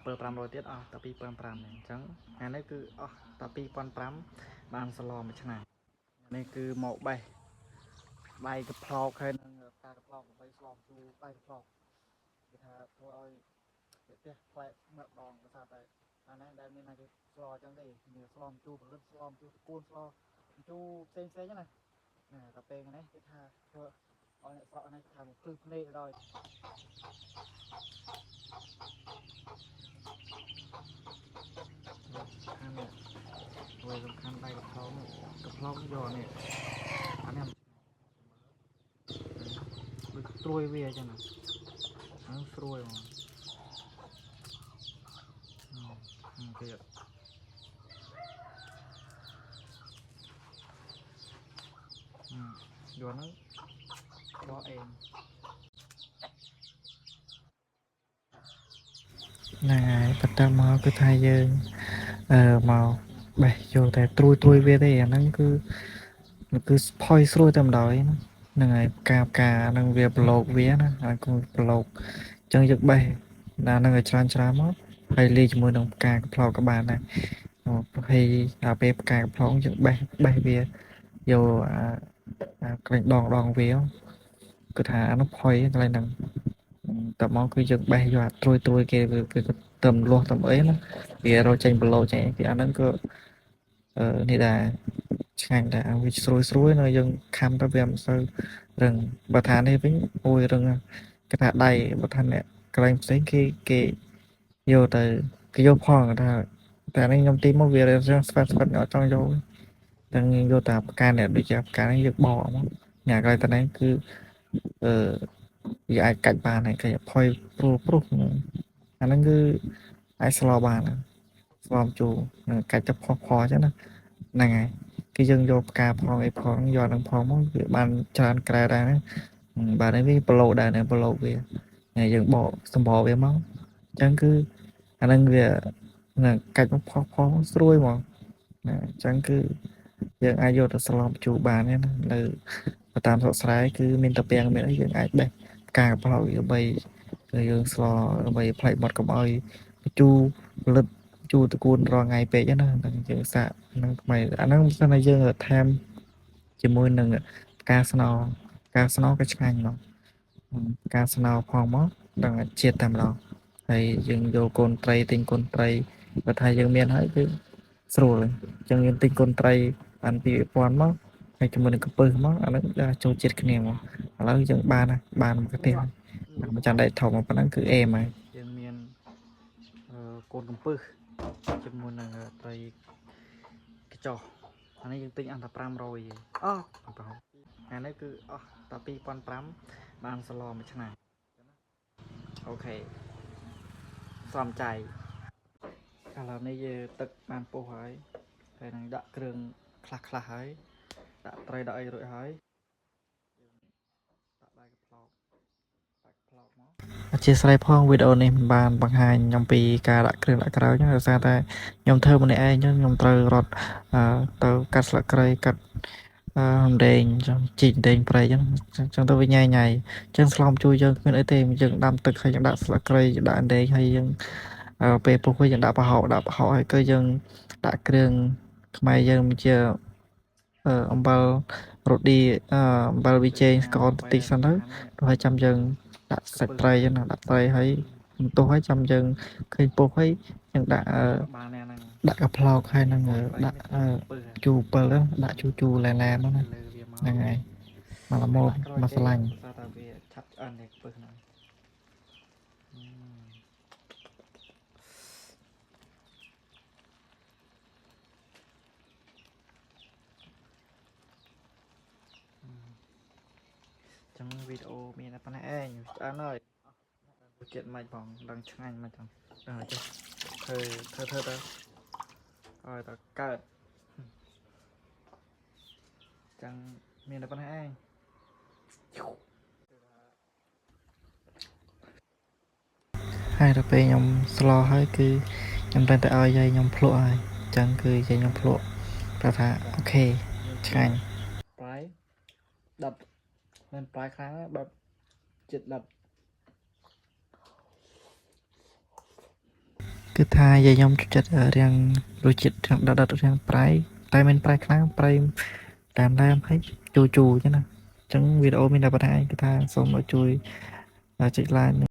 7 500ទៀតអស់តែ2500ហ្នឹងអញ្ចឹងថ្ងៃនេះគឺអស់តែ2500បានស្លមួយឆ្នាំនេះគឺមកបេះដៃកប្លោកហើយនឹងផ្កាកប្លោកដើម្បីស្លជូរដៃកប្លោកគេថាធ្វើឲ្យផ្ទះផ្លែកម្ដងដោយសារតែអានេះដែលមានណាគេស្លអញ្ចឹងទេមានស្លជូរផលិតស្លជូរតកូនស្លជូរផ្សេងផ្សេងណាណាដល់ពេលនេះគេថាធ្វើឲ្យអ្នកស្រក់នេះថាមកភ្លឺភ្នែកដល់ ខាងនេះអ្វីសំខាន់ដៃកប្លោកនេះកប្លោកយកនេះអានេះដូចត្រួយវាអញ្ចឹងណាហ្នឹងស្រួយហ្មងគេយកហ្នឹងបោះអេងហ្នឹងហើយបន្ទាប់មកគឺថាយើងអឺមកបេះយកតែត្រួយត្រួយវាទេអាហ្នឹងគឺគឺផុយស្រួយតែម្ដងហ្នឹងហើយផ្កាផ្កាហ្នឹងវាប្លូកវាណាហើយគឺប្លូកអញ្ចឹងយើងបេះណាហ្នឹងឲ្យច្រើនច្រើនមកហើយលាយជាមួយនឹងផ្កាកំប្លោកក៏បានដែរហើយដល់ពេលផ្កាកំប្លោកយើងបេះបេះវាយកអាអាកន្លែងដងដងវាគឺថាអានោះផុយកន្លែងហ្នឹងតមកគឺយើងបេះយកអាត្រួយត្រួយគេវាទៅលាស់ទៅអីណាវារកចេញប្រឡូចេញគេអាហ្នឹងក៏អឺនេះដែរឆ្ងាញ់ដែរវាស្រួយស្រួយនៅយើងខំទៅវាមិនសូវរឹងបើថានេះវិញអូយរឹងគេថាដៃបើថាអ្នកកន្លែងផ្សេងគេគេយកទៅគេយកផងថាតែនេះខ្ញុំទីមកវារឹងស្វិតស្វិតអត់ចង់យកតែយកតែផ្កានេះដូចជាផ្កានេះយើងបកមកញ៉ាកន្លែងតែនេះគឺអឺវាអាចកាច់បានហើយគេផុយព្រុសព្រុសអាហ្នឹងគឺអាចស្លបានស្លមជូរនឹងកាច់ទៅផុសផអញ្ចឹងណាហ្នឹងហើយគឺយើងយកផ្កាផងអីផងយកនឹងផងមកវាបានច្រើនក្រែដែរណាបាទនេះវាប្រឡូកដែរណាប្រឡូកវាហើយយើងបកសម្បកវាមកអញ្ចឹងគឺអាហ្នឹងវានឹងកាច់មកផុសផស្រួយហ្មងណាអញ្ចឹងគឺយើងអាចយកទៅស្លមជូរបានណានៅតាមស្រុកស្រែគឺមានតាពាំងមានអីយើងអាចបេះផ្កាកប្លោកដើម្បីយើងស្លដើម្បីផ្លែកបត់កុំឲ្យជូរផលិតជូរតកួនរាល់ថ្ងៃពេកណាហ្នឹងយើងសាកហ្នឹងថ្មីអាហ្នឹងមិនសិនតែយើងថែមជាមួយនឹងផ្កាស្នោផ្កាស្នោក៏ឆ្ងាញ់មកផ្កាស្នោផងមកដល់ជាតិតែម្ដងហើយយើងយកកូនត្រីទិញកូនត្រីបើថាយើងមានហើយគឺស្រួលអញ្ចឹងយើងទិញកូនត្រីបាន2000មកហើយជាមួយនឹងកពឹសមកអាហ្នឹងចូលជាតិគ្នាមកឥឡូវយើងបានបានមកផ្ទះមួយចានដែកធំមកប៉ុណ្ណឹងគឺអេមហើយយើងមានកូនកំពឹសជាមួយនឹងត្រីកញ្ចោះអានេះយើងទិញអស់តែ500ឯងអស់5អានេះគឺអស់តែ2500បានស្លមួយឆ្នាំអូខេសំចៃឥឡូវនេះយើងទឹកបានពុះហើយហើយនឹងដាក់គ្រឿងខ្លះខ្លះហើយដាក់ត្រីដាក់អីរួចហើយដាក់បាយកប្លោកបាយកប្លោកមកអធិស្ឋានផងវីដេអូនេះមិនបានបង្ហាញអំពីការដាក់គ្រឿងដាក់ក្រោយដោយសារតែខ្ញុំធ្វើម្នាក់ឯងខ្ញុំត្រូវរត់ទៅកាត់ស្លឹកគ្រៃកាត់អឺរែងចឹងជីករែងព្រៃចឹងចឹងទៅវាញ៉ៃញ៉ៃចឹងស្លមជួយយើងគ្មានអីទេយើងដាំទឹកហើយយើងដាក់ស្លឹកគ្រៃដាក់រែងហើយយើងពេលពុះវិញយើងដាក់ប្រហុកដាក់ប្រហុកហើយក៏យើងដាក់គ្រឿងខ្មែរយើងជាអំបិលរឌីអំបិលវិជែងស្ករតិចសិនទៅហើយចាំយើងដាក់សាច់ត្រីណាដាក់ត្រីហើយបន្ទោះហើយចាំយើងឃើញពុះហើយយើងដាក់ដាក់កប្លោកហើយនឹងដាក់ជូរពិលដាក់ជូរជូរឡែឡែមកណាហ្នឹងហើយមកល្មមមកស្រឡាញ់វាឆាប់ឆ្អិននេះពឹសហ្នឹងចឹងវីដេអូមានតែប៉ុណ្ណេះឯងឆ្អិនហើយជាតិមិនផងដឹងឆ្ងាញ់មិនចឹងដឹងចេះធ្វើធ្វើធ្វើទៅឲ្យតែកើតចឹងមានតែប៉ុណ្ណេះឯងហើយដល់ពេលខ្ញុំស្លហើយគឺខ្ញុំតែតែឲ្យយាយខ្ញុំភ្លក់ហើយចឹងគឺយាយខ្ញុំភ្លក់ប្រាប់ថាអូខេឆ្ងាញ់ប្រៃដប់មិនប្រៃខ្លាំងបែបចិត្តដប់ គឺថាយាយខ្ញុំចូលចិត្តរាងរសជាតិរាងដិតៗរាងប្រៃតែមិនប្រៃខ្លាំងប្រៃតាមតាមហើយជូរជូរអញ្ចឹងណា។អញ្ចឹងវីដេអូមានតែប៉ុណ្ណេះឯងគឺថាសូមឲ្យជួយចុច like